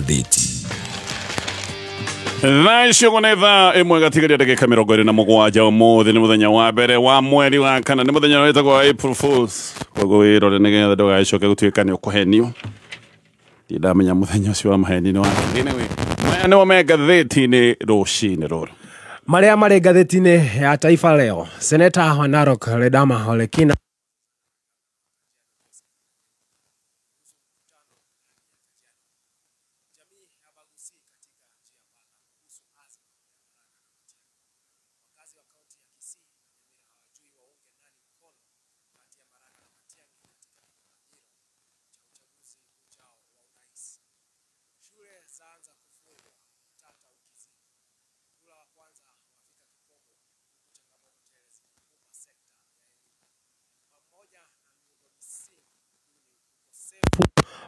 Magathĩti. Thaa icio nĩ 1 gatigaria ndagĩka 27. Ũmũthĩ nĩ mũthenya wa mbere wa mweri wa kana, nĩ mũthenya wĩtagwo April Fools. Koguo wĩrore nĩgetha ndũgagĩcoke gũtuĩka nĩ ũkũhenio. Ndamenya mũthenya ũcio wa maheni nĩ wa. Anyway, maya nĩmo me ngathĩti-inĩ rũcinĩ rũrũ. Marĩa marĩ ngathĩti-inĩ ya Taifa Leo. Seneta wa Narok Ledama Olekina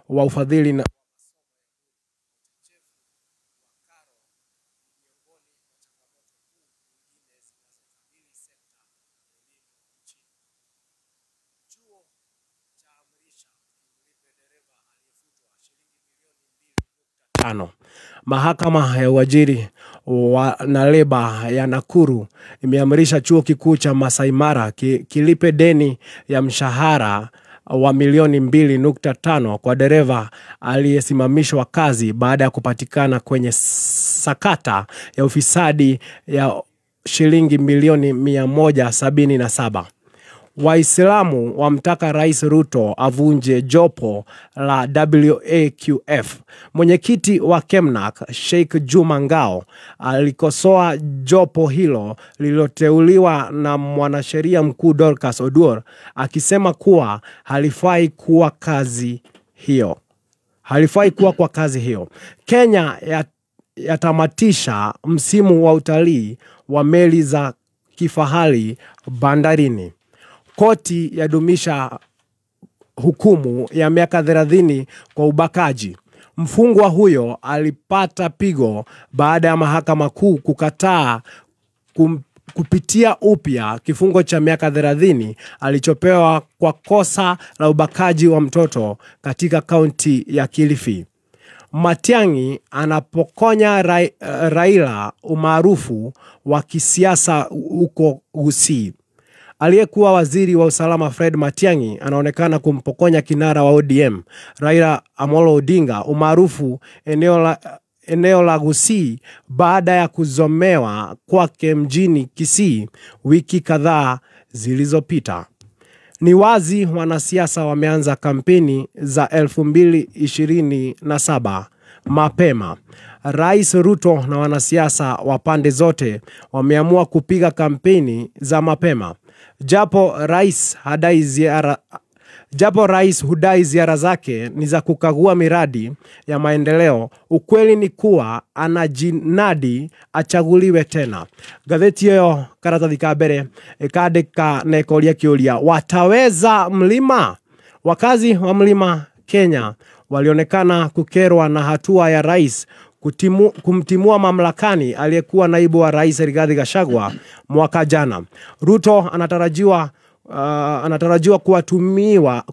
wa ufadhili na tano. Mahakama ya uajiri na leba ya Nakuru imeamrisha chuo kikuu cha Masai Mara kilipe deni ya mshahara wa milioni 2.5 kwa dereva aliyesimamishwa kazi baada ya kupatikana kwenye sakata ya ufisadi ya shilingi milioni 177. Waislamu wamtaka Rais Ruto avunje jopo la WAQF. Mwenyekiti wa Kemnak, Sheikh Juma Ngao, alikosoa jopo hilo lililoteuliwa na mwanasheria mkuu Dorcas Oduor, akisema kuwa halifai kuwa kazi hiyo. Halifai kuwa kwa kazi hiyo. Kenya yatamatisha msimu wa utalii wa meli za kifahari bandarini. Koti yadumisha hukumu ya miaka 30 kwa ubakaji. Mfungwa huyo alipata pigo baada ya mahakama kuu kukataa kupitia upya kifungo cha miaka 30 alichopewa kwa kosa la ubakaji wa mtoto katika kaunti ya Kilifi. Matiang'i anapokonya Raila umaarufu wa kisiasa huko Gusii. Aliyekuwa waziri wa usalama Fred Matiang'i anaonekana kumpokonya kinara wa ODM Raila Amolo Odinga umaarufu eneo la Gusii baada ya kuzomewa kwake mjini Kisii wiki kadhaa zilizopita. Ni wazi wanasiasa wameanza kampeni za 2027 mapema. Rais Ruto na wanasiasa wa pande zote wameamua kupiga kampeni za mapema. Japo rais hudai ziara zake ni za kukagua miradi ya maendeleo, ukweli ni kuwa anajinadi achaguliwe tena. Gazeti hiyo karatathi ka mbere ikandika na ikoria kiuria, wataweza mlima? Wakazi wa mlima Kenya walionekana kukerwa na hatua ya rais kumtimua mamlakani aliyekuwa naibu wa rais Rigathi Gachagua mwaka jana. Ruto anatarajiwa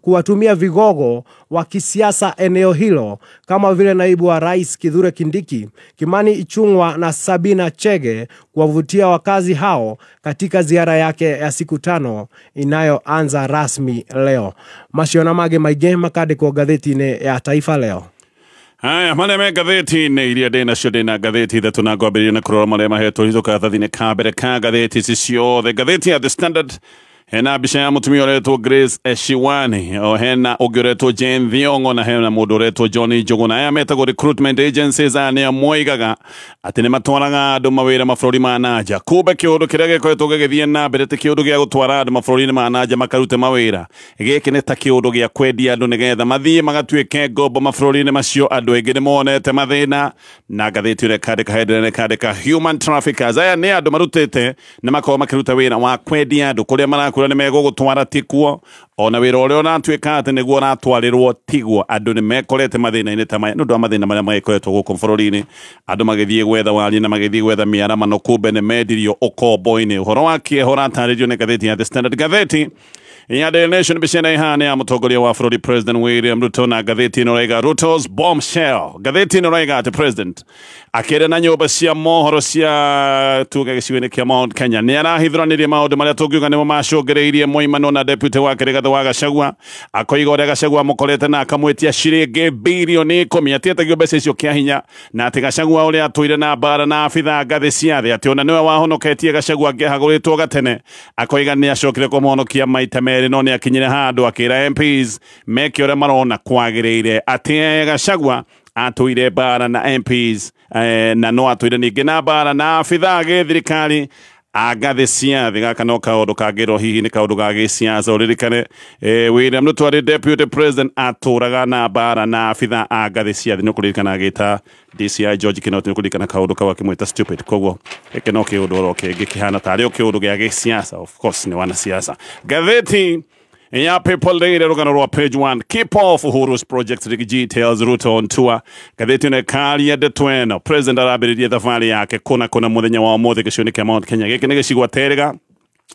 kuwatumia vigogo wa kisiasa eneo hilo kama vile naibu wa rais Kithure Kindiki, Kimani Ichung'wa na Sabina Chege kuwavutia wakazi hao katika ziara yake ya siku 5 inayoanza rasmi leo. Maciona mage maige makandĩkwo ngathĩti-inĩ ya Taifa Leo. Haya, marĩa me ngathĩti-inĩ iria ndĩ nacio, ndĩ na ngathĩti ithatũ na ngwambĩrĩria na kũrora marĩa mahetwo itũ karatathi-inĩ ka mbere ka ngathĩti ici ciothe. Ngathĩti ya The Standard hena mbica ya mũtumia ũretwo Grace Eshiwani, o hena ũngĩ ũretwo Jane Thiong'o na hena mũndũ ũretwo John Njuguna. Aya metagwo recruitment agencies, aya nĩo moigaga atĩ nĩ matwaraga andũ mawĩra mabũrũri ma nanja. Kumbe kĩũndũ kĩrĩa gĩkoretwo gĩgĩthiĩ na mbere ti kĩũndũ gĩa gũtwara andũ mabũrũri-inĩ ma nanja makarute mawĩra. Gĩkĩ nĩ ta kĩũndũ gĩa kwendia andũ nĩgetha mathiĩ magatuĩke ngombo mabũrũri-inĩ macio. Andũ aingĩ nĩ monete mathĩna na ngathĩti ĩrĩa ĩkandĩka headline ĩkandĩka human traffickers. Aya nĩ andũ marutĩte na makorwo makĩruta wĩra wa kwendia andũ kũrĩa marakura nĩ megũgũtwara tikuo, ona wĩra ũrĩa ũratuĩka atĩ nĩguo ũratwarĩrwo tiguo. Andũ nĩ mekorete mathĩna-inĩ ta maya nĩ ũndũ wa mathĩna marĩa magĩkoretwo gũkũ bũrũri-inĩ, andũ magĩthiĩ gwetha waria na magĩthiĩ gwetha mĩaramano, kumbe nĩ mendirio ũkombo-inĩ. Ũhoro wa kĩeha ũratarĩrio nĩ ngathĩti ya The Standard. Ngathĩti Ya Daily Nation mbica ĩno ĩhana ya mũtongoria wa bũrũri President William Ruto, na ngathĩti ĩno ĩraiga Ruto's bombshell. Ngathĩti ĩno ĩraiga atĩ President akĩaria na nyũmba cia mohoro cia tuge gĩcigo-inĩ kĩa Mount Kenya nĩ arahithũranirie maũndũ marĩa tũngiuga nĩmo macũngĩrĩirie moimano na deputy wake Rigathĩ wa Gachagua, akoiga ũrĩa Gachagua amũkorete na akamwĩtia ciringi birioni 10 atietagio mbeca icio kĩa hinya, na atĩ Gachagua ũrĩa atũire na mbara na abitha ngathĩ cia thĩ, atĩ ona nĩwe wahonoketie Gachagua angĩahagũrĩtwo gatene, akoiga nĩ acokire kũmũhonokia maita merĩ, no nĩ akinyire handũ akĩra MPs meke ũrĩa marona kwagĩrĩire, atĩ Gachagua atũire mbara na MPs na no atũire ningĩ na mbara na abitha gĩthirikari a ngathĩ cia thĩ. Gaka no kaũndũ kangĩrwo hihi nĩ kaũndũ ga gĩsiasa. Ũririkane William Ruto arĩ deputy president atũraga na mbara na abitha a ngathĩ cia thĩ. Nĩ ũkũririkana agĩta DCI George Kinoti, nĩ ũkũririkana kaũndũ kau akĩmwĩta stupid. Koguo gĩkĩ no kĩũndũ oro kĩngĩ kĩhana tarĩ o kĩũndũ gĩa gĩsiasa. Of course nĩ wanasiasa. Ngathĩti ya People Daily rũgano rwa page 1, keep off Uhuru's project Riggy G tells Ruto on tour. Ngathĩti ĩno ĩkaria ndeto ĩno, president arambĩrĩria thabarĩ yake kũna kũna mũthenya wa ũmũthĩ gĩcigo-inĩ kĩa Mount Kenya. Gĩkĩ nĩ gĩcigo aterĩga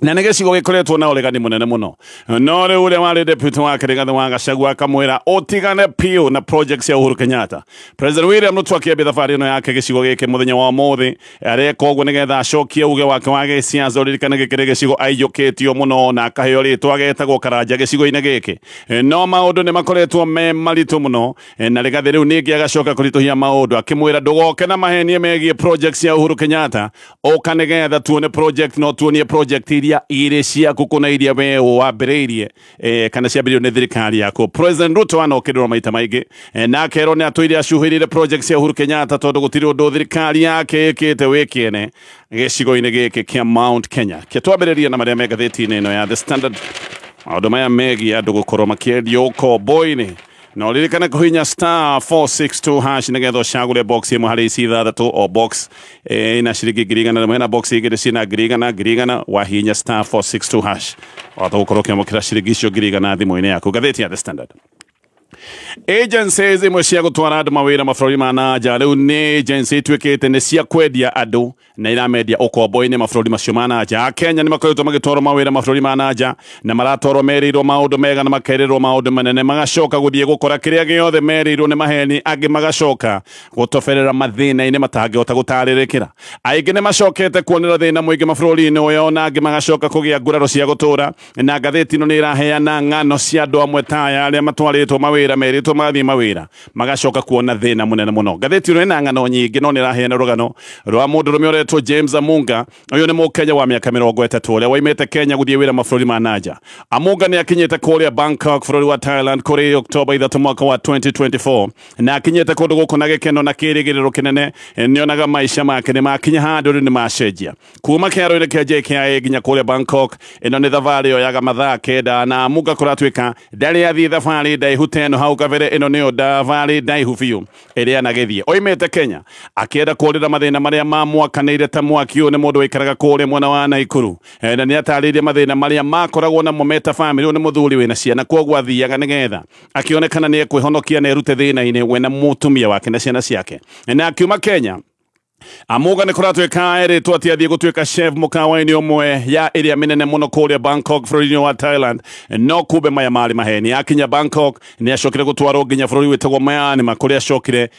na nĩ gĩcigo gĩkoretwo na ũregani mũnene mũno, no rĩu ũrĩa warĩ deputy wake Rigathĩ wa Gachagua akamwĩra ũtigane piũ na project cia Uhuru Kenyatta. President William Ruto akĩambia thabarĩ ĩno yake gĩcigo gĩkĩ mũthenya wa ũmũthĩ, areka ũguo nĩgetha acokie uge wake wa gĩsiasa. Ũririkane gĩkĩ nĩ gĩcigo aiyũkĩtio mũno na akaheo rĩtwa getagwo Karanja gĩcigo-inĩ gĩkĩ, no maũndũ nĩ makoretwo me maritũ mũno, na Rigathĩ rĩu ningĩ agacoka kũritũhia maũndũ akĩmwĩra ndũgoke na mahenia megiĩ project cia Uhuru Kenyatta, ũka nĩgetha tuone project, no tuonie project iria irĩ ciaku kuna iria we wambĩrĩirie kana ciambĩrĩirio nĩ thirikari yaku. President Ruto anokĩrĩrwo maita maingĩ na akerwo nĩ atũire acuhĩrĩire project cia Uhuru Kenyatta tondũ gũtirĩ ũndũ thirikari yake ĩkĩte wĩ kĩene gĩcigo-inĩ gĩkĩ kĩa Mount Kenya. Kĩtwambĩrĩria na marĩa me ngathĩti-inĩ ĩno ya The Standard, maũndũ maya megiĩ andũ gũkorwo makĩendio ũkombo-inĩ. Na ũririkane kũhinya star 462 hash nĩgetha ũcagũre box ĩmwe harĩ ici ithathatũ, o box ĩna ciringi 100,000, hena box igĩrĩ ciĩna 100,000, wahinya star 462 hash wahota gũkorwo ũkĩamũkĩra ciringi icio 100,000 thimũ-inĩ yaku. Ngathĩti ya The Standard. Agencies imwe cia gũtwara andũ mawĩra mabũrũri ma na nja rĩu nĩ agency ituĩkĩte nĩ cia kwendia andũ na iramendia ũkombo-inĩ mabũrũri macio ma na nja. Akenya nĩ makoretwo magĩtwarwo mawĩra mabũrũri ma na nja na maratwarwo merĩirwo maũndũ mega na makerĩrwo maũndũ manene, magacoka gũthiĩ gũkora kĩrĩa gĩothe merĩirwo nĩ maheni, angĩ magacoka gũtoberera mathĩna-inĩ matangĩhota gũtarĩrĩkĩra. Aingĩ nĩ macokete kuonera thĩna mũingĩ mabũrũri-inĩ ũyũ, na angĩ magacoka kũgĩa nguraro cia gũtũra, na ngathĩti ĩno nĩ ĩraheana ng'ano cia andũ amwe ta aya arĩa matwarĩtwo mawĩra merĩtwo mathiĩ mawĩra magacoka kuona thĩna mũnene mũno. Ngathĩti ĩno ĩna ng'ano nyingĩ, no nĩ ĩraheana rũgano rwa mũndũrũme ũretwo James Amunga. Ũyũ nĩ mũkenya wa mĩaka 30 ũrĩa waimĩte Kenya gũthiĩ wĩra mabũrũri ma na nja. Amunga nĩ akinyĩte kũrĩa Bangkok bũrũri wa Thailand kũrĩ Oktoba 3 mwaka wa 2024, na akinyĩte kũndũ gũkũ na gĩkeno na kĩrĩgĩrĩro kĩnene. Nĩonaga maica make nĩ makinya handũ rĩu nĩ macenjia kuma kĩharo-inĩ kĩa JKIA nginya kũrĩa Bangkok. Ĩno nĩ thabarĩ yoyaga mathaa 9, na Amunga kũratuĩka ndarĩ athiĩ thabarĩ ndaihu ta ĩno hau kabere. Ĩno nĩyo thabarĩ ndaihu biũ ĩrĩa anagĩthiĩ. Oimĩte Kenya akĩenda kũrĩra mathĩna marĩa mamwakanĩire ta mwaki. Ũyũ nĩ mũndũ waikaraga kũrĩa mwena wa Naikuru, na nĩ atarĩirie mathĩna marĩa makoragwo namo meta famĩlĩ. Ũyũ nĩ mũthuri wĩna ciana, kwoguo athiaga nĩgetha akĩonekana nĩ ekwĩhonokia na erute thĩna-inĩ we na mũtumia wake na ciana ciake. Na akiuma Kenya, Amunga nĩ kũratuĩka erĩtwo atĩ athiĩ gũtuĩka chef mũkawa-inĩ ũmwe ya ĩrĩa mĩnene mũno kũrĩa Bangkok bũrũri-inĩ wa Thailand, no kumbe maya marĩ maheni. Akinya Bangkok nĩ acokire gũtwarwo nginya bũrũri wĩtagwo Myanmar kũrĩa acokire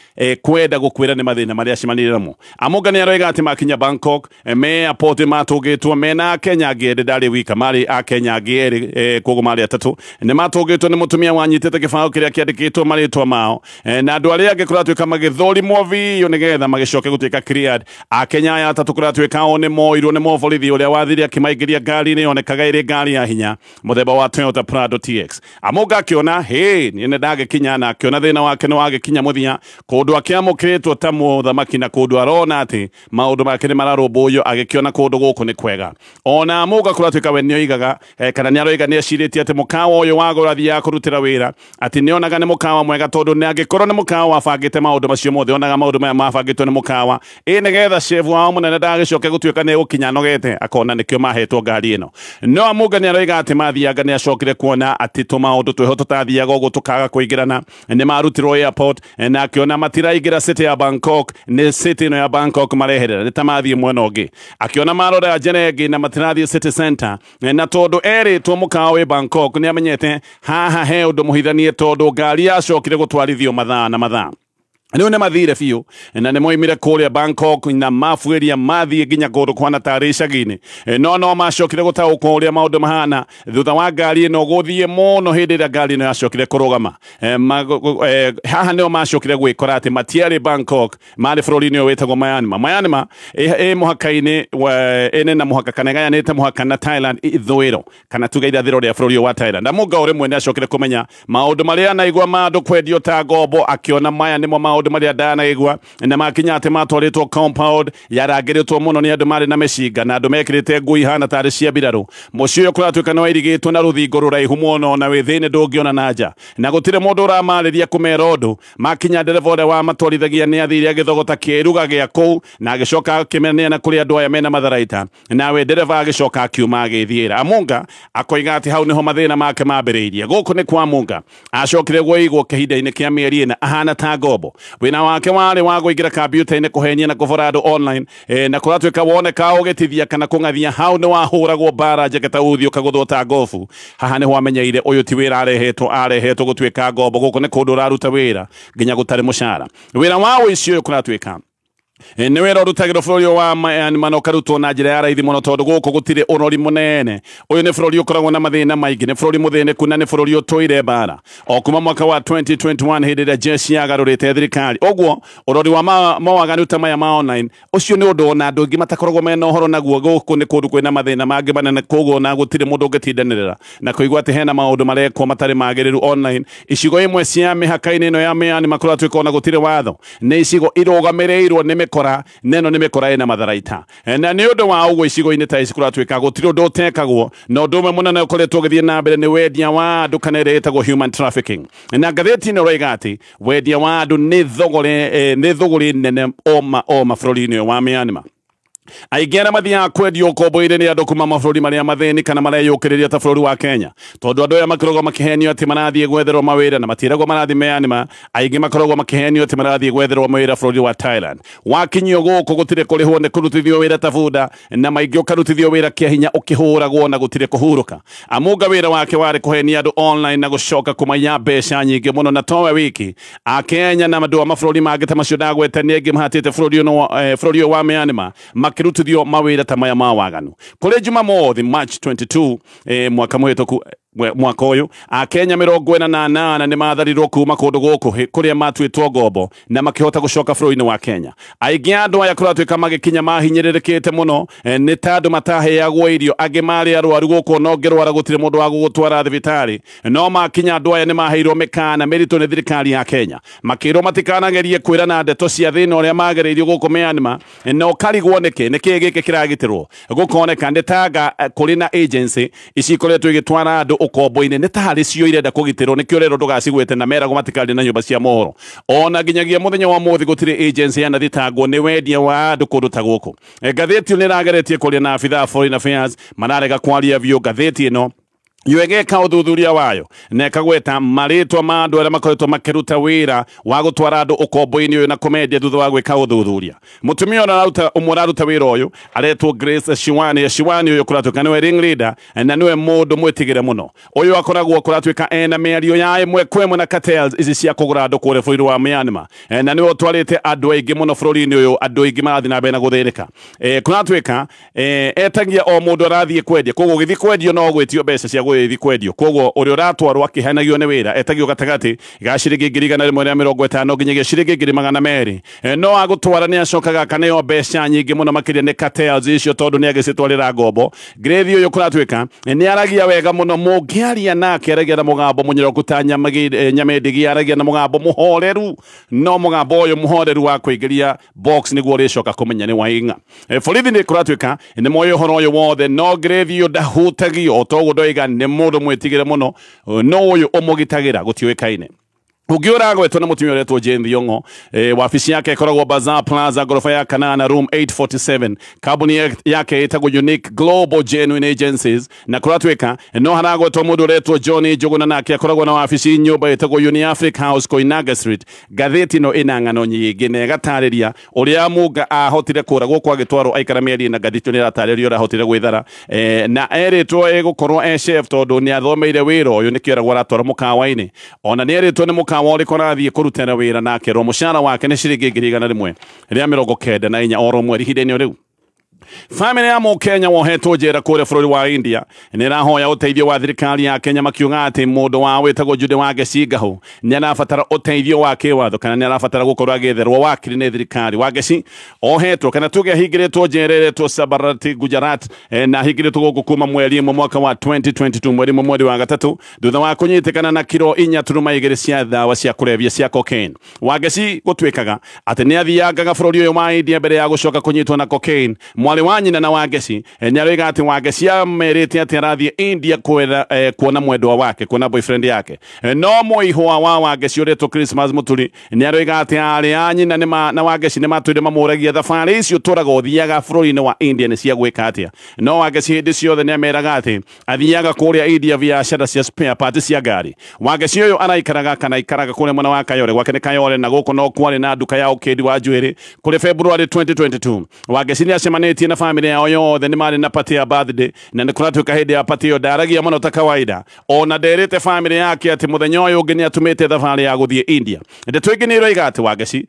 kwenda gũkwĩra nĩ mathĩna marĩa acemanire namo. Amunga nĩ aroiga atĩ makinya Bangkok me airport matũngĩtwo mena Akenya angĩ erĩ, ndarĩ wika, marĩ Akenya angĩ erĩ, koguo marĩ atatũ. Nĩ matũngĩtwo nĩ mũtumia wanyitĩte kĩbaũ kĩrĩa kĩandĩkĩtwo marĩtwa mao, na andũ arĩa angĩ kũratuĩka magĩthũrimwo biũ nĩgetha magĩcoke gũtuĩka cleared. Akenya aya atatũ kũratuĩka o nĩ moirwo nĩ mũborithi ũrĩa wathire akĩmaingĩria ngari-inĩ yonekaga ĩrĩ ngari ya hinya mũthemba wa Toyota Prado TX. Amunga akĩona hĩ niĩ nĩ ndagĩkinya, na akĩona thĩna wake nĩ wagĩkinya mũthia kũndũ akĩamũkĩrĩtwo ta mũthamaki na kũndũ arona atĩ maũndũ make nĩ mararũmbũiyo, agĩkĩona kũndũ gũkũ nĩ kwega. Ona Amunga kũratuĩka we nĩoigaga kana nĩaroiga nĩecirĩtie atĩ mũkawa ũyũ wa athiaga kũrutĩra wĩra atĩ nĩonaga nĩ mũkawa mwega, tondũ nĩ angĩkorwo nĩ mũkawa wabangĩte maũndũ macio mothe, onaga maũndũ maya mabangĩtwo nĩ mũkawa Ĩ nĩgetha chef wao mũnene ndagĩcoke gũtuĩka nĩ gũkinya nogete akona nĩkĩo mahetwo ngari ĩno. No Amunga nĩ aroiga atĩ mathianga nĩ acokire kuona atĩ tũmaũndũ twĩho tũtathiaga ũguo tũkaga kũingĩrana, nĩ marutirwo airport na akĩona matiraingĩra city ya Bangkok, nĩ city ĩno ya Bangkok mareherera nĩ ta mathiĩ mwena ũngĩ. Akĩona marora njĩra ĩngĩ na matirathiĩ city center, na tondũ erĩtwo mũkawa wĩ Bangkok nĩ amenyete haha he ũndũ mũhithanie, tondũ ngari yacokire gũtwarithio mathaa na mathaa. Rĩu nĩ mathire biũ na nĩ moimire kũrĩa Bangkok na mabuĩria mathiĩ nginya kũndũ kwana tarĩ icagi-inĩ. No macokire gũtaũkwo ũrĩa maũndũ mahana thutha wa ngari ĩno gũthiĩ mũno hĩndĩ ĩrĩa ngari ĩno yacokire kũrũgama. Haha nĩo macokire gwĩkora atĩ matiarĩ Bangkok, marĩ bũrũri-inĩ ũyũ wĩtagwo Myanmar. Myanmar ĩ mũhaka-inĩ ĩne na mũhaka kana ĩgayanĩte mũhaka na Thailand ithũĩro kana tuge irathĩro rĩa bũrũri ũyũ wa Thailand. Amunga o rĩmwe nĩ acokire kũmenya maũndũ marĩa anaigua ma andũ kwendio ta ngombo, akĩona maya nĩmo maũndũ marĩa ndanaigua na makinya atĩ matwarĩtwo compound yarangĩrĩtwo mũno nĩ andũ marĩ na mĩcinga na andũ mekĩrĩte nguo ihana tarĩ cia mbirarũ. Mũciĩ ũyũ kũratuĩka nĩ wairigĩtwo na rũthingo rũraihu mũno na wĩ thĩinĩ ndũngĩona na nja na gũtirĩ mũndũ ũramarĩria kũmera ũndũ. Makinya ndereba ũrĩa wamatwarithagia nĩ athire agĩthogota kĩruga gĩa kũu na agĩcoka akĩmeneana kũrĩ andũ aya mena matharaita, nawe ndereba agĩcoka akiuma agĩthiĩra. Amunga akoiga atĩ hau nĩho mathĩna make mambĩrĩirie. Gũkũ nĩ kwa Amunga acokire gũigwo kĩhinda-inĩ kĩa mĩeri ĩna ahana ta ngombo. Wĩra wake warĩ wa kũingĩra kambiuta-inĩ kũhenia na kũbora andũ online, na kũratuĩka woneka ũgĩtithia kana kũng'athia hau nĩ wahũragwo mbara njeke ta uthi ũkagũthwo ta ngobu. Haha nĩho amenyeire ũyũ ti wĩra arehetwo, arehetwo gũtuĩka ngombo. Gũkũ nĩ kũndũ ũraruta wĩra nginya gũtarĩ mũcara. Wĩra wa ũici ũyũ kũratuĩka nĩ wĩra ũrutagĩrwo bũrũri ũyũ wa Myanmar na ũkarutwo na njĩra ya raithi mũno tondũ gũkũ gũtirĩ ũrori mũnene. Ũyũ nĩ bũrũri ũkoragwo na mathĩna maingĩ, nĩ bũrũri mũthĩnĩku na nĩ bũrũri ũtũire mbara o kuma mwaka wa 2021 hĩndĩ ĩrĩa jeshi yagarũrĩte thirikari. Ũguo ũrori wa mawaganu ta maya ma online ũcio nĩ ũndũ ona andũ aingĩ matakoragwo mena ũhoro naguo. Gũkũ nĩ kũndũ kwĩna mathĩna mangĩ manene, koguo na gũtirĩ mũndũ ũngĩtindanĩrĩra na kũigua atĩ hena maũndũ marekwo matarĩ magĩrĩru online. Icigo imwe cia mĩhaka-inĩ ĩno ya Myanmar kũratuĩka ona gũtirĩ watho, nĩ icigo irũgamĩrĩirwo nĩ mĩkora neno nĩ mĩkora ĩna matharaita, na nĩ ũndũ wa ũguo icigo-inĩ ta ici kũratuĩka gũtirĩ ũndũ ũtekagwo, na ũndũ ũmwe mũnene ũkoretwo ũgĩthiĩ na mbere nĩ wendia wa andũ kana ĩrĩa ĩtagwo human trafficking. Na ngathĩti ĩno ĩroiga atĩ wendia wa andũ nĩ thũgũrĩ nene oma bũrũri-inĩ ũyũ wa Myanmar. Aingĩ arĩa mathiaga kwendio ũkombo-inĩ nĩ andũ kuma mabũrũri marĩa mathĩni kana mareyũkĩrĩria ta bũrũri wa Kenya, tondũ andũ aya makoragwo makĩhenio atĩ marathiĩ gwetherwo mawĩra na matiragwo marathiĩ Myanmar. Aingĩ makoragwo makĩhenio atĩ marathiĩ gwetherwo mawĩra bũrũri wa Thailand. Wakinyio gũkũ gũtirĩ kũrĩhwo, nĩ kũrutithio wĩra ta bunda, na maingĩ ũkarutithio wĩra kĩa hinya ũkĩhũragwo na gũtirĩ kũhurũka. Amunga wĩra wake warĩ kũhenia andũ online na gũcoka kũmaiya mbeca nyingĩ mũno, na towe wiki Akenya na andũ a mabũrũri mangĩ ta macio ndagweta nĩ aingĩ mahatĩte bũrũri ũyũ wa Myanmar makĩrutithio mawĩra ta maya ma waganu. Kũrĩ Jumamothi March 22 mwaka mũhĩtũku mwaka ũyũ Akenya 48 nĩ matharirwo kuma kũndũ gũkũ kũrĩa matuĩtwo ngombo na makĩhota gũcoka bũrũri-inĩ wa Kenya. Aingĩ a andũ aya kũratuĩka magĩkinya mahinyĩrĩrĩkĩte mũno, nĩ ta andũ mataheagwo irio, angĩ marĩ arwaru gũkũ no ngĩrwara gũtirĩ mũndũ wa gũgũtwara thibitarĩ. No makinya andũ aya nĩ maheirwo mĩkana mĩritũ nĩ thirikari ya Kenya, makĩrwo matikanagerie kwĩrana ndeto cia thĩna ũrĩa magereirio gũkũ Myanmar, na ũkarigwo nĩkĩ nĩkĩ gĩkĩ kĩragitĩrwo. Gũkoneka nĩ tanga kũrĩ na agency ici ikoretwo igĩtwara andũ ũkombo-inĩ nĩ ta harĩ cio irenda kũgitĩrwo, nĩkĩo rero ndũgacigwete na meragwo matikarĩ na nyũmba cia mohoro. Ona nginyagia mũthenya wa mũthĩ gũtirĩ agency yanathitangwo nĩ wendia wa andũ kũndũ ta gũkũ. Ngathĩti ĩno nĩrageretie kwaria na abithaa a Foreign Affairs, mararega kwaria biũ. Ngathĩti ĩno ĩgeka ũthuthuria wayo na ĩkagweta marĩtwa ma andũ arĩa makoretwo makĩruta wĩra wa gũtwara andũ ũkombo-inĩ ũyũ na kũmendia thutha wa gwĩka ũthuthuria. Mũtumia ũmwe ũraruta wĩra ũyũ aretwo Grace Shiwani. Shiwani ũyũ kũratuĩka nĩwe ring leader na nĩwe mũndũ mwĩtigĩre mũno. Ũyũ akoragwo kũratuĩka ena mĩario ya ĩmwe kwa ĩmwe na cartels ici cia kũgũra andũ kũrĩa bũrũri wa Myanmar, na nĩwe ũtwarĩte andũ aingĩ mũno bũrũri-inĩ ũyũ, andũ aingĩ marathiĩ na mbere na gũthĩnĩka. Kũratuĩka etagia o mũndũ arathiĩ kwendia, koguo ũgĩthiĩ kwendio no ũgwĩtio mbeca cia gũgĩthiĩ kwendio, koguo ũrĩa ũratwarwo akĩhanagio nĩ wĩra etagio gatagatĩ ga ciringi 150,000 nginyagia ciringi 200,000. No agũtwara nĩ acokaga akaneo mbeca nyingĩ mũno makĩria nĩ cartels icio tondũ nĩ agĩcitwarĩra ngombo. Ngirĩthi ũyũ kũratuĩka nĩ aragia wega mũno, mũngĩaria nake aragia na mũgambo mũnyoroku ta nyamĩndigi, aragia na mũgambo mũhoreru, no mũgambo ũyũ mũhoreru wa kũingĩria box nĩguo ũrĩcoka kũmenya nĩ waing'a. Borithi nĩ kũratuĩka nĩ moĩ ũhoro ũyũ wothe, no ngirĩthi ũyũ ndahutagio, o toguo ndoiga nĩ mũndũ mwĩtigĩre mũno, no ũyũ ũmũgitagĩra gũtiũĩkaine. Ũngĩ ũragwetwo na mũtumia ũretwo Jane Thiong'o, wabici yake ĩkoragwo Bazaar Plaza gorofa ya kanana room 847. Kambuni yake ĩtagwo Unique Global Genuine Agencies, na kũratuĩka no haragwetwo mũndũ ũretwo John Njũgũna, nake akoragwo na wabici nyũmba ĩtagwo Uniafric House Koinange Street. Ngathĩti ĩno ĩna ng'ano nyingĩ na ĩgatarĩria ũrĩa Munga ahotire kũragwo kwa gĩtwaro aikara mĩeri na ngathĩti ĩno ĩratarĩria ũrĩa ahotire gwĩthara, na erĩtwo egũkorwo e chef tondũ nĩ athomeire wĩra ũyũ, nĩkĩo eragwo aratwara mũkawa-inĩ. Ona nĩ erĩtwo nĩ mũkawa ũrĩkũ arathiĩ kũrutĩra wĩra, nake erwo mũcara wake nĩ ciringi 194 oro mweri ihinda-inĩ rĩu. Family ya Mũkenya wohetwo njera kũrĩa bũrũri wa India nĩ ĩrahoya ũteithio wa thirikari ya Kenya, makiuga atĩ mũndũ wao wĩtagwo Jude Wangeci Ngahũ nĩ arabatara ũteithio wa kĩwatho kana nĩ arabatara gũkorwo agĩetherwo wakiri nĩ thirikari. Wangeci ohetwo kana tuge ahingĩrĩtwo njera ĩretwo Sabarmati Gujarat, na ahingĩrĩtwo gũkũ kuma mweri ĩmwe mwaka wa 2022, mweri ĩmwe mweri wa gatatũ, thutha wa kũnyitĩkana na kiro 4.2 cia ndawa cia kũrebia cia cocaine. Wangeci gũtuĩkaga atĩ nĩ athiangaga bũrũri ũyũ wa India mbere ya gũcoka kũnyitwo na cocaine. Mwarĩ wa nyina na Wangeci nĩ aroiga atĩ Wangeci amerĩte atĩ arathiĩ India kwetha kuona mwendwa wake, kuona boyfriend yake. No mũihwa wa Wangeci ũretwo Christmas Mũturi nĩ aroiga atĩ arĩ a nyina na Wangeci nĩ matũire mamũragia thabarĩ icio ũtũraga ũthiaga bũrũri-inĩ wa India nĩ cia gwĩka atĩa. No Wangeci hĩndĩ ciothe nĩ ameraga atĩ athiaga kũrĩa India biacara cia spare parts cia ngari. Wangeci ũyũ araikaraga kana aikaraga kũrĩa mwena wa Kayole, gwake nĩ Kayole, na gũkũ no kwarĩ na nduka ya ũkĩndi wa njuĩrĩ. Kũrĩ February 2022 Wangeci nĩ acemanĩtie na family yao yothe, nĩ marĩ na party ya birthday, na nĩ kũratuĩka hĩndĩ ya party ĩyo ndaragia mũno ta kawaida. Ona nderĩte family yake atĩ mũthenya ũyũ ũngĩ nĩ atũmĩte thabarĩ ya gũthiĩ India. Ndeto ĩngĩ nĩ ĩroiga atĩ Wangeci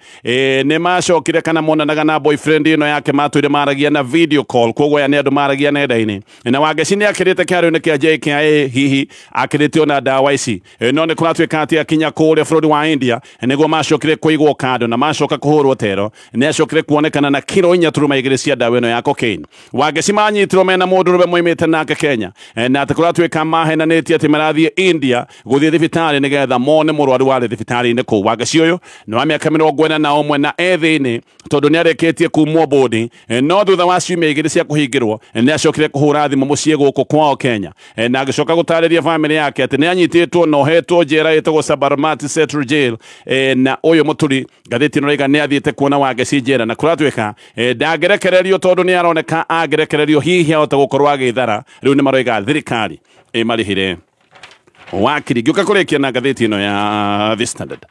nĩ macokire kana monanaga na boyfriend ĩno yake matũire maragia na video call, koguo aya nĩ andũ maragia nenda-inĩ, na Wangeci nĩ akĩrĩte kĩharo-inĩ kĩa JKIA, hihi akĩrĩte ona ndawa ici. No nĩ kũratuĩka atĩ akinya kũrĩa bũrũri wa India nĩguo macokire kũigwo kando na macoka kũhũrwo tero, nĩ acokire kuonekana na kiro 4.2 cia ndawa ĩno ya cocaine. Wangeci manyitirwo mena mũndũ ũrũme moimĩte nake Kenya, na atĩ kũratuĩka mahenanĩtie atĩ marathiĩ India gũthiĩ thibitarĩ nĩgetha mone mũrwaru warĩ thibitarĩ-inĩ kũu. Wangeci ũyũ nĩ wa mĩaka 41 na e thĩinĩ tondũ nĩ arĩkĩtie kumwo bũndi, no thutha wa ciumia 2 cia kũhingĩrwo nĩ acokire kũhũra thimũ mũciĩ gũkũ kwao Kenya, na agĩcoka gũtarĩria family yake atĩ nĩ anyitĩtwo na ohetwo njera ĩtagwo Sabarmati Central Jail. Na ũyũ Mũturi ngathĩti ĩno ĩroiga nĩ athiĩte kuona Wangeci njera, na kũratuĩka ndangĩrekererio tondũ nĩ aroneka angĩrekererio hihi ahota gũkorwo agĩthara. Rĩu nĩ maroiga thirikari ĩmarĩhĩre wakiri. Ngĩũka kũrĩkia na ngathĩti ĩno ya The Standard.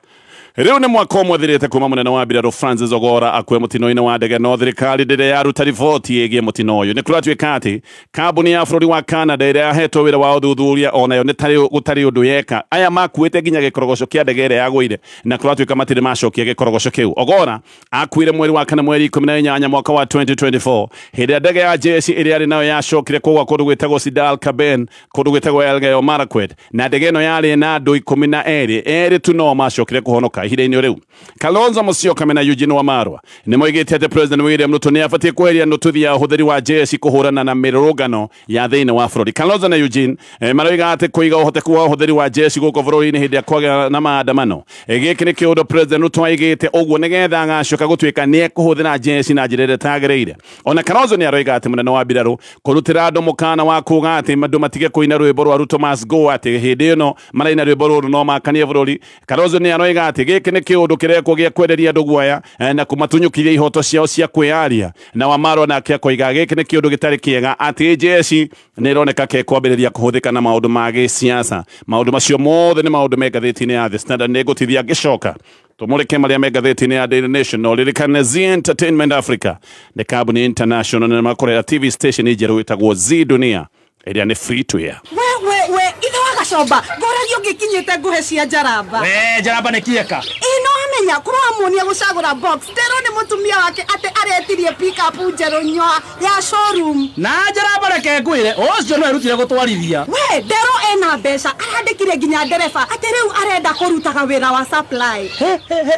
Rĩu nĩ mwaka ũmwe ũthirĩte kuma mũnene wa mbirarũ Francis Ogora akue mũtino-inĩ wa ndege, no thirikari ndĩrĩ yaruta riboti ĩgiĩ mũtino ũyũ. Nĩ kũratuĩka atĩ kambuni ya bũrũri wa Canada ĩrĩa yahetwo wĩra wa ũthuthuria onayo nĩ gũtarĩ ũndũ yeka. Aya makuĩte nginya gĩkorogoco kĩa ndege ĩrĩa yagũire, na kũratuĩka matirĩ macokia gĩkorogoco kĩu. Ogora akuire mweri wa kana mweri 18 mwaka wa 2024 hĩndĩ ĩrĩa ndege ya jeshi ĩrĩa arĩ nayo yacokire kũgwa kũndũ gwĩtagwo Sidal Kaben, kũndũ gwĩtagwo Elgeyo Marakwet, na ndege ĩno yarĩ na andũ 12, erĩ tu no macokire kũhonoka ihinda-inĩ rĩu. Kalonzo Musyoka mena Eugene Wamalwa nĩ moigĩte atĩ President William Ruto nĩ abatiĩ kweheria nuthu ya ũhũthĩri wa jeshi kũhũrana na mĩrũrũngano ya thĩinĩ wa bũrũri. Kalonzo na Eugene maroiga atĩ kũiga ũhoteku wa ũhũthĩri wa jeshi gũkũ bũrũri-inĩ hĩndĩ ya kwagĩa na maandamano, gĩkĩ nĩ kĩũndũ President Ruto aigĩte ũguo nĩgetha agacoka gũtuĩka nĩ ekũhũthĩra jeshi na njĩra ĩrĩa ĩtagĩrĩire. Ona Kalonzo nĩ aroiga atĩ mũnene wa mbirarũ kũrutĩra andũ mũkana wa kuga atĩ andũ matige kũina rwĩmbo rwa Ruto must go, atĩ hĩndĩ ĩno maraina rwĩmbo rũrũ no makanie bũrũri. Kalonzo nĩ aroiga atĩ gĩkĩ nĩ kĩũndũ kĩrekwo gĩa kwenderia andũ guoya na kũmatunyũkithia ihoto ciao cia kwĩyaria. Na Wamalwa nake akoiga gĩkĩ nĩ kĩũndũ gĩtarĩ kĩega, atĩ jeshi nĩ ĩroneka ke kwambĩrĩria kũhũthĩka na maũndũ ma gĩsiasa. Maũndũ macio mothe nĩ maũndũ me ngathĩti-inĩ ya The Standard. Nĩ ngũtithia ngĩcoka tũmũrĩke marĩa me ngathĩti-inĩ ya Daily Nation. No ririkane Zee Entertainment Africa nĩ kambuni international na nĩmakorera TV station njerũ ĩtagwo Zee Dunia ĩrĩa nĩ free to air. We ithe wa Gacomba ngoragia ũngĩkinyĩte nguhe cia njaramba. We njaramba nĩ kĩeka. Ĩ no amenya kũramuonia gũcagũra box nderwo nĩ mũtumia wake atĩ aretirie pick-up njerũ nyoa ya showroom. Na njaramba reke ngwĩre ũcio no erutire gũtwarithia. We nderwo ena mbeca arandĩkire nginya ndereba atĩ rĩu arenda kũrutaga wĩra wa supply.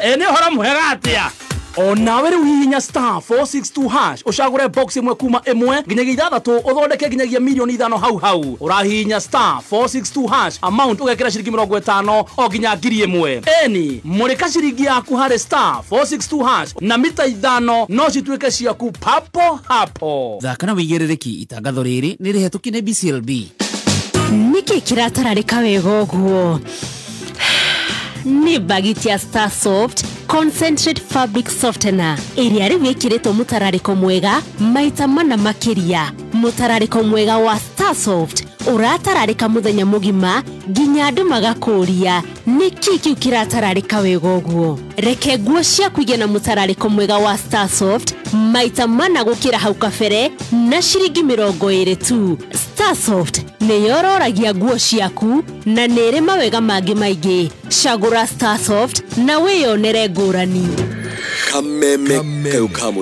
He nĩ ũhoro mwega atĩa. Onawe rĩu hihinya star 462 hash ũcagũre box ĩmwe kuma ĩmwe nginyagia ithathatũ ũthondeke nginyagia milioni 5 hau hau. Ũrahihinya star 462 hash amount ũgekĩra ciringi 50 o nginya 1000. Eni mũrĩka ciringi yaku harĩ star 462 hash na mita 5 no cituĩke ciaku papo hapo. Thaka na wĩigĩrĩrĩki itangatho rĩrĩ nĩ rĩhetũkie nĩ BCLB. Nĩkĩ kĩratararĩka wega ũguo? Nĩ bagiti ya Star Soft Concentrate Fabric Softener ĩrĩa rĩu ĩkĩrĩtwo mũtararĩko mwega maita mana makĩria. Mũtararĩko mwega wa Star Soft ũratararĩka mũthenya mũgima nginya andũ magakũria nĩkĩ kĩu kĩratararĩka wega ũguo. Reke nguo ciaku igĩe na mũtararĩko mwega wa Star Soft maita mana gũkĩra hau kabere na ciringi 20 tu. Star Soft nĩyororagia nguo ciaku na nĩ ĩrĩ mawega mangĩ maingĩ. Cagũra Star Soft na wĩyonere ngũrani. Kameme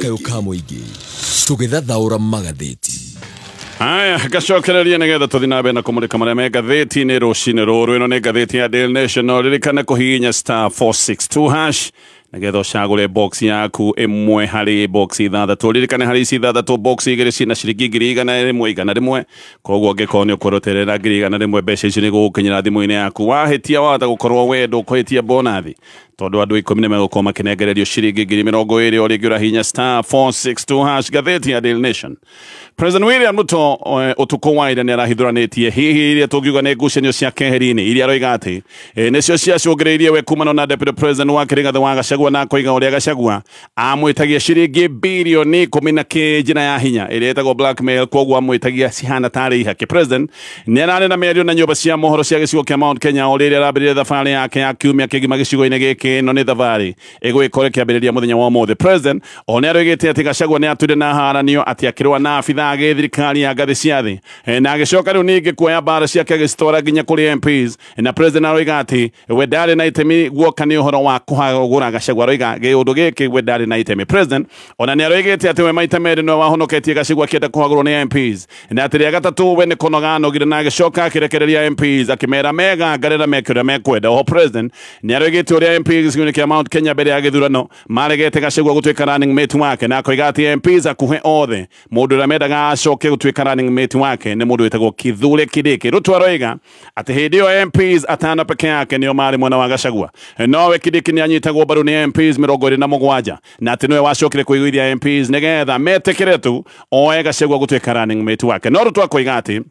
kayo ka mũingĩ tũgĩthathaũra magathĩti. Haya, gacokereria nĩgetha tũthiĩ na mbere na kũmũrĩka marĩa me ngathĩti-inĩ rũcinĩ rũrũ. Ĩno nĩ ngathĩti ya Daily Nation. No ririkane kũhihinya *462# nĩgetha ũcagũre box yaku ĩmwe harĩ box ithathatũ. Ririkane harĩ ici ithathatũ, box igĩrĩ cina ciringi 100,100 100. Koguo angĩkorwo nĩ ũkũroterera 100,000, mbeca ici nĩ gũgũkinyĩra thimũ-inĩ yaku. Wahĩtia wahota gũkorwo we ndũkũhĩtia bonathi, tondũ andũ 10 nĩ megũkorwo makĩnengererio ciringi 20,000. O rĩngĩ ũrahihinya *462#. Ngathĩti ya Daily Nation, President William Ruto ũtukũ wa ira nĩ arahithũranĩtie hihi iria tũngiuga nĩ ngucanio cia keheri-inĩ iria aroiga atĩ nĩcio ciacũngĩrĩirie we kumana na Deputy President wa Rigathĩ wa Gachagua, na akoiga ũrĩa Gachagua amwĩtagia ciringi birioni 10 na kĩ njĩra ya hinya ĩrĩa ĩtagwo blackmail, koguo amwĩtagia cihana tarĩ ihaki. President nĩ ararĩ na mĩario na nyũmba cia mohoro cia gĩcigo kĩa Mount Kenya o rĩrĩa arambĩrĩria thabarĩ yake ya kiumia kĩgima gĩcigo-inĩ gĩkĩ. Ĩno nĩ thabarĩ ĩgũgĩkorwo ĩkĩambĩrĩria mũthenya wa ũmũthĩ. President o nĩ aroigĩte atĩ Gachagua nĩ atuire na haranio atĩ akĩrũa na abithaa a gĩthirikari ya ngathĩ cia thĩ, na agĩcoka rĩu ningĩ kuoya mbara ciake agĩcitwara nginya kũrĩ MPs. Na President aroiga atĩ we ndarĩ na itemi guoka nĩ ũhoro wa kũhagũra Gachagua, aroiga gĩũndũ gĩkĩ we ndarĩ na itemi. President ona nĩ aroigĩte atĩ we maita merĩ nĩwe wahonoketie Gachagua akĩenda kũhagũrwo nĩ MPs, na atĩ rĩa gatatũ we nĩ kũnoga anogire na agĩcoka akĩrekereria MPs akĩmera megangarĩra meke ũrĩa mekwenda. Oho President nĩ aroigĩte ũrĩa MPs gĩcigo-inĩ kĩa Mount Kenya mbere ya gĩthurano maregete Gachagua gũtuĩka running mate wake, na akoiga atĩ MPs akuhĩ othe mũndũ ũrĩa mendaga acoke gũtuĩka running mate wake nĩ mũndũ wĩtagwo Kithure Kindiki. Ruto aroiga atĩ hĩndĩ ĩyo MPs atano peke yake nĩo marĩ mwena wa Gachagua, nowe Kindiki nĩ anyitagwo mbaru nĩ MPs 27, na atĩ nĩwe wacokire kũiguithia MPs nĩgetha metĩkĩre tu oe Gachagua gũtuĩka running mate wake. No Ruto akoiga atĩ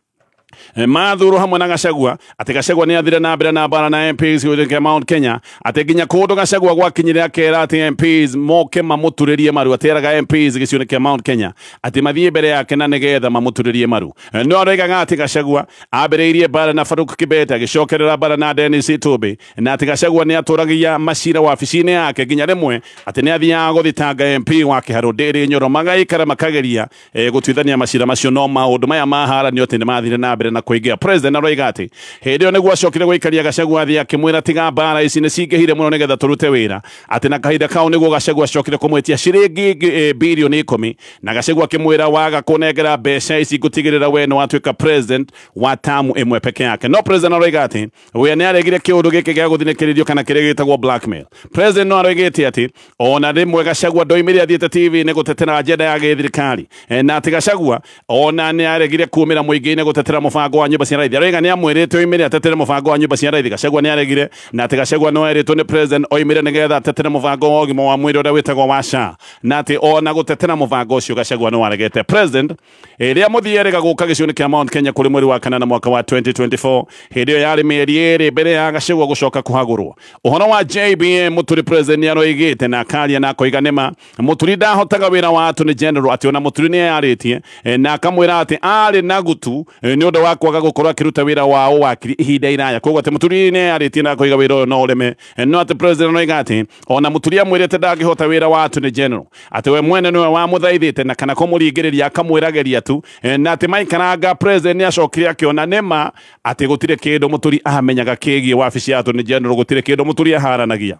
mathurwo hamwe na Gachagua, atĩ Gachagua nĩ athire na mbere na mbara na MPs gĩcigo-inĩ kĩa Mount Kenya, atĩ nginya kũndũ Gachagua gwakinyire akera atĩ MPs moke mamũturĩrie maru, atĩeraga MPs gĩcigo-inĩ kĩa Mount Kenya atĩ mathiĩ mbere yake na nĩgetha mamũturĩrie maru. No aroigaga atĩ Gachagua ambĩrĩirie mbara na Farouk Kibet, agĩcokerera mbara na Dennis Itumbi, na atĩ Gachagua nĩ atũragia macira wabici-inĩ yake nginya rĩmwe atĩ nĩ athiaga gũthitanga MP wa Kĩharũ Ndĩrĩ Nyoro, magaikara makageria gũtuithania macira macio, no maũndũ maya maharanio atĩ nĩ mathire na mbere na kũingĩra. President aroiga atĩ hĩndĩ ĩyo nĩguo acokire gũikaria Gachagua thĩ akĩmwĩra tiga mbara ici nĩ cingĩhire mũno nĩgetha tũrute wĩra, atĩ na kahinda kau nĩguo Gachagua acokire kũmwĩtia ciringi birioni 10, na Gachagua akĩmwĩra waga kũnengera mbeca ici ngũtigĩrĩra we nĩ watuĩka president wa tamu ĩmwe peke yake. No President aroiga atĩ we nĩ aregire kĩũndũ gĩkĩ gĩa gũthinĩkĩrĩrio kana kĩrĩa gĩtagwo blackmail. President no aroigĩte atĩ ona rĩmwe Gachagua ndoimire athiĩte TV nĩ gũtetera agenda ya gĩthirikari, na atĩ Gachagua ona nĩ aregire kumĩra mũingĩ-inĩ gũtetera mũbango wa nyũmba cia raithi. Aroiga nĩ amwĩrĩte oimĩre atetere mũbango wa nyũmba cia raithi, Gachagua nĩ aregire, na atĩ Gachagua no erĩtwo nĩ President oimĩre nĩgetha atetere mũbango wa ũgima wa mwĩrĩ ũrĩa wĩtagwo wa SHA, na atĩ ona gũtetera mũbango ũcio Gachagua no aregete. President ĩrĩa mũthia erĩga gũka gĩcigo-inĩ kĩa Mount Kenya kũrĩ mweri wa kanana mwaka wa 2024, hĩndĩ ĩyo yarĩ mĩeri 2 mbere ya Gachagua gũcoka kũhagũrwo. Ũhoro wa JBM Mũturi, President nĩ aroigĩte na akaria na akoiga nĩma Mũturi ndahotaga wĩra wa Attorney General, atĩ ona Mũturi nĩ eyarĩtie na akamwĩra atĩ arĩ na gutu nĩ ũndũ wa kwaga gũkorwo akĩruta wĩra wa ũwakiri ihinda iraya, koguo atĩ Mũturi nĩ eyarĩtie na akoiga wĩra ũyũ no ũreme. No atĩ President aroiga atĩ ona Mũturi amwĩrĩte ndangĩhota wĩra wa Attorney General, atĩ we mwene nĩwe wamũthaithĩte na kana kũmũringĩrĩria akamwĩrageria tu, na atĩ maikaranga President nĩ acokire akĩona nĩma atĩ gũtirĩ kĩndũ Mũturi amenyaga kĩgiĩ wabici ya Attorney General, gũtirĩ kĩndũ Mũturi aharanagia,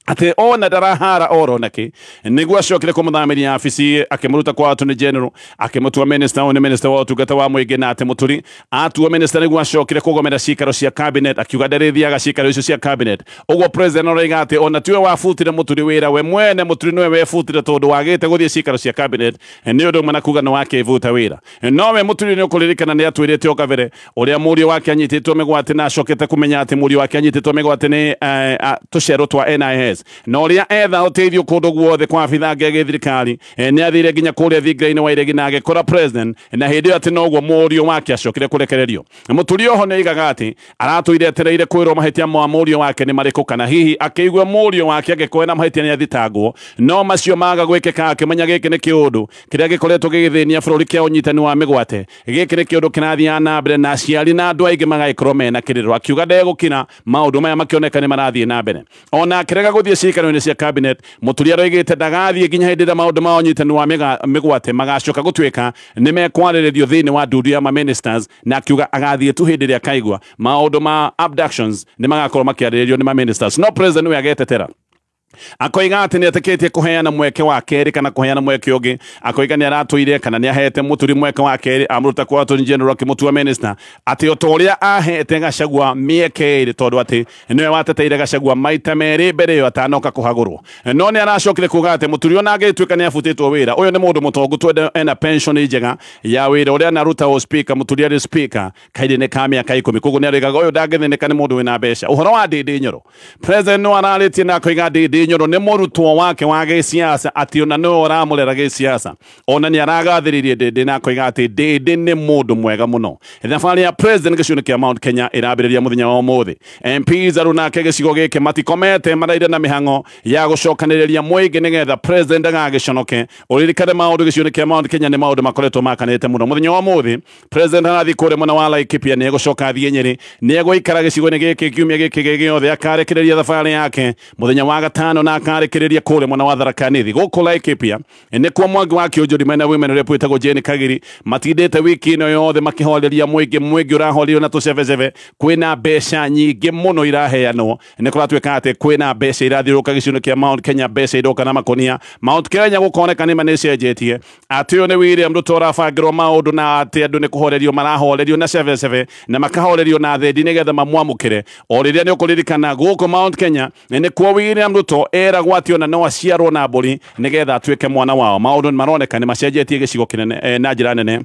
atĩ ona ndarahara oro nake, nĩguo acokire kũmũthamĩria abici akĩmũruta kwa Attorney General akĩmũtua minister, ũyũ nĩ minister wa ũtungata wa mũingĩ. Na atĩ Mũturi atua minister nĩguo acokire kũgomera cikaro cia cabinet, akiuga ndarĩthiaga cikaro icio cia cabinet. Ũguo President aroiga atĩ ona tiwe wabutire Mũturi wĩra, we mwene Mũturi nĩwe webutire tondũ wagĩte gũthiĩ cikaro cia cabinet nĩ ũndũ ũmwe na kuga nĩ wakĩbuta wĩra. Nowe Mũturi nĩ ũkũririkana nĩ atwĩrĩte o kabere ũrĩa mũriũ wake anyitĩtwo mĩgwate, na acokete kũmenya atĩ mũriũ wake anyitĩtwo mĩgwate nĩ tũcero twa NIS. DCS na ũrĩa etha ũteithio kũndũ guothe kwa abitha angĩ a gĩthirikari. Nĩ athire nginya kũrĩa thingira-inĩ wa iregi na agĩkora president, na hĩndĩ ĩyo atĩ noguo mũriũ wake acokire kũrekererio. Mũturi oho nĩ oigaga atĩ aratũire etereire kwĩrwo mahĩtia ma mũriũ wake nĩ marĩkũ, kana hihi akĩigua mũriũ wake angĩkorwo na mahĩtia nĩ athitangwo, no macio maga gwĩkĩka akĩmenya gĩkĩ nĩ kĩũndũ kĩrĩa gĩkoretwo gĩgĩthĩnia bũrũri kĩa ũnyitani wa mĩgwate. Gĩkĩ nĩ kĩũndũ kĩrathiĩ na mbere na aciari na andũ aingĩ magagĩkorwo mena kĩrĩro, akiuga ndegũkira maũndũ maya makĩoneka nĩ marathiĩ na mbere. Ona akĩrega gũthiĩ ciikaro-inĩ cia cabinet, Mũturi aroigĩte ndagathiĩ nginya hĩndĩ ĩrĩa maũndũ ma ũnyitani wa mĩgwate magacoka gũtuĩka nĩ mekwarĩrĩrio thĩinĩ wa ndundu ya ma-ministers, na akiuga agathiĩ tu hĩndĩ ĩrĩa akaigua maũndũ ma abductions nĩ magakorwo makĩarĩrĩrio nĩ ma-ministers. No president nĩwe agetetera, akoiga atĩ nĩ etĩkĩtie kũheana mweke wa kerĩ kana kũheana mweke ũngĩ. Akoiga nĩ aratũire kana nĩ ahete Mũturi mweke wa kerĩ, amũruta kwa Attorney General akĩmũtua minister, atĩ o ta ũrĩa ahete Gachagua mĩeke ĩrĩ, tondũ atĩ nĩwe wateteire Gachagua maita merĩ mbere ĩyo atanoka kũhagũrwo. No nĩ aracokire kuga atĩ Mũturi ona angĩtuĩka nĩ abutĩtwo wĩra, ũyũ nĩ mũndũ mũtongu twende ena pension njega ya wĩra ũrĩa anaruta o speaker. Mũturi arĩ speaker kahinda-inĩ ka mĩaka 10, koguo nĩ arĩgaga ũyũ ndangĩthĩnĩka, nĩ mũndũ wĩna mbeca. Ũhoro wa Ndindi Nyoro, president no ararĩtie na akoiga Ndindi Nyoro nĩ mũrutwo wake wa gĩsiasa, atĩ ona nĩwe ũramũrera gĩsiasa. Ona nĩ aragathĩrĩirie Ndindi na akoiga atĩ Ndindi nĩ mũndũ mwega mũno. Thabarĩ ya president gĩcigo-inĩ kĩa Mount Kenya ĩrambĩrĩria mũthenya wa ũmũthĩ. MPs arunake gĩcigo gĩkĩ matikomete, maraire na mĩhang'o ya gũcokanĩrĩria mũingĩ nĩgetha president ndagagĩconoke. Ũririkane maũndũ gĩcigo-inĩ kĩa Mount Kenya nĩ maũndũ makoretwo makanĩte mũno. Mũthenya wa ũmũthĩ president arathiĩ kũrĩa mwena wa Laikipia, nĩ egũcoka athiĩ Nyĩrĩ, nĩ egũikara gĩcigo-inĩ gĩkĩ kiumia gĩkĩ gĩothe, akarekereria thabarĩ yake mũthenya wa gatano na akarekereria kũrĩa mwena wa Tharaka Nithi. Gũkũ Laikipia nĩkuo Mwangi wa Kĩũnjũri mena women rep wĩtagwo Jane Kagiri matindĩte wiki ĩno yothe makĩhoreria mũingĩ, mũingĩ ũrahorerio na tũcebecebe. Kwĩna mbeca nyingĩ mũno iraheanwo, nĩ kũratuĩka atĩ kwĩna mbeca irathiũrũrũka gĩcigo-inĩ kĩa Mount Kenya, mbeca iroka na makonia. Mount Kenya gũkoneka nĩ ma nĩ ĩcenjetie, atĩ ũyũ nĩ William Ruto ũrabangĩrwo maũndũ, na atĩ andũ nĩ kũhorerio marahorerio na cebecebe na makahorerio na thendi nĩgetha mamwamũkĩre. O rĩrĩa nĩ ũkũririkana gũkũ Mount Kenya nĩkuo William Ruto eragwo atĩ ona no aciarwo na mbũri nĩgetha atuĩke mwana wao. Maũndũ nĩ maroneka nĩ macenjetie gĩcigo kĩnene na njĩra nene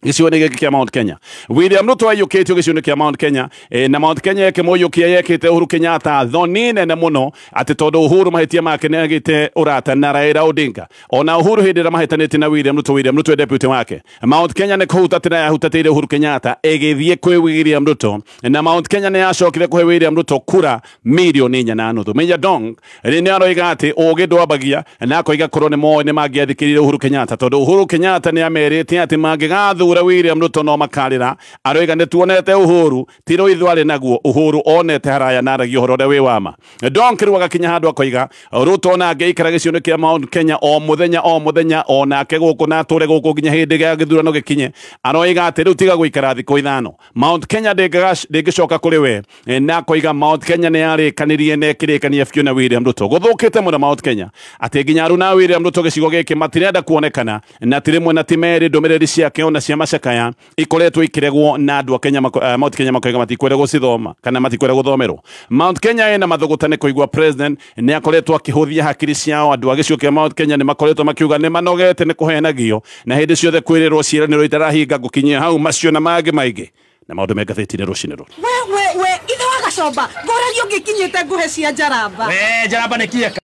gĩcigo-inĩ gĩkĩ kĩa Mount Kenya. William Ruto aiyũkĩtio gĩcigo-inĩ kĩa Mount Kenya, na Mount Kenya ĩkĩmũiyũkia yekĩte Uhuru Kenyatta thoni nene mũno, atĩ tondũ Uhuru mahĩtia make nĩ agĩte ũrata na Raila Odinga. Ona Uhuru hĩndĩ ĩrĩa mahĩtanĩtie na William Ruto, William Ruto deputy wake, Mount Kenya nĩ kũhutatĩra yahutatĩire Uhuru Kenyatta ĩgĩthiĩ kwĩ William Ruto, na Mount Kenya nĩ yacokire kũhe William Ruto kura milioni 4.5. Major Dong nĩ aroiga atĩ ũgĩ ndwambagia, na akoiga korwo nĩ moĩ nĩ mangĩathikĩrĩire Uhuru Kenyatta, tondũ Uhuru Kenyatta nĩ amerite atĩ mangĩgathura William Ruto no makarĩra. Aroiga nĩ tuonete Uhuru ti rũitho arĩ naguo, Uhuru onete haraya na aragia ũhoro ũrĩa wĩ wa ma. Donk rĩu agakinya handũ akoiga Ruto ona angĩikara gĩcigo-inĩ kĩa Mount Kenya o mũthenya o mũthenya, onake gũkũ na atũre gũkũ nginya hĩndĩ ya gĩthurano gĩkinye, aroiga atĩ rĩu tiga gũikara thikũ 5, Mount Kenya ndĩngĩcoka kũrĩ we, na akoiga Mount Kenya nĩ yarĩkanirie na ĩkĩrĩkania biũ na William Ruto. Gũthũkĩte mũno Mount Kenya atĩ nginya aruna William Ruto gĩcigo gĩkĩ matirenda kuonekana, na ti rĩmwe na ti merĩ ndũmĩrĩri ciake ona cia macakaya ikoretwo ikiregwo na andũ a Kenya, Mount Kenya makoiga matikwenda gũcithoma kana matikwenda gũthomerwo. Mount Kenya ĩna mathũgũta nĩ kũigua president nĩ akoretwo akĩhũthia hakiri ciao. Andũ a gĩcigo kĩa Mount Kenya nĩ makoretwo makiuga nĩ manogete nĩ kũhenagio na hĩndĩ ciothe kwĩrĩrwo ciĩranĩro itarahinga. Ngũkinyia hau macio na mangĩ maingĩ na maũndũ me ngathĩti-inĩ rũcinĩ rũrũ. We ithe wa Gacomba ngũragia ũngĩkinyĩte ngũhe cia njaramba. We njaramba nĩ kĩeka.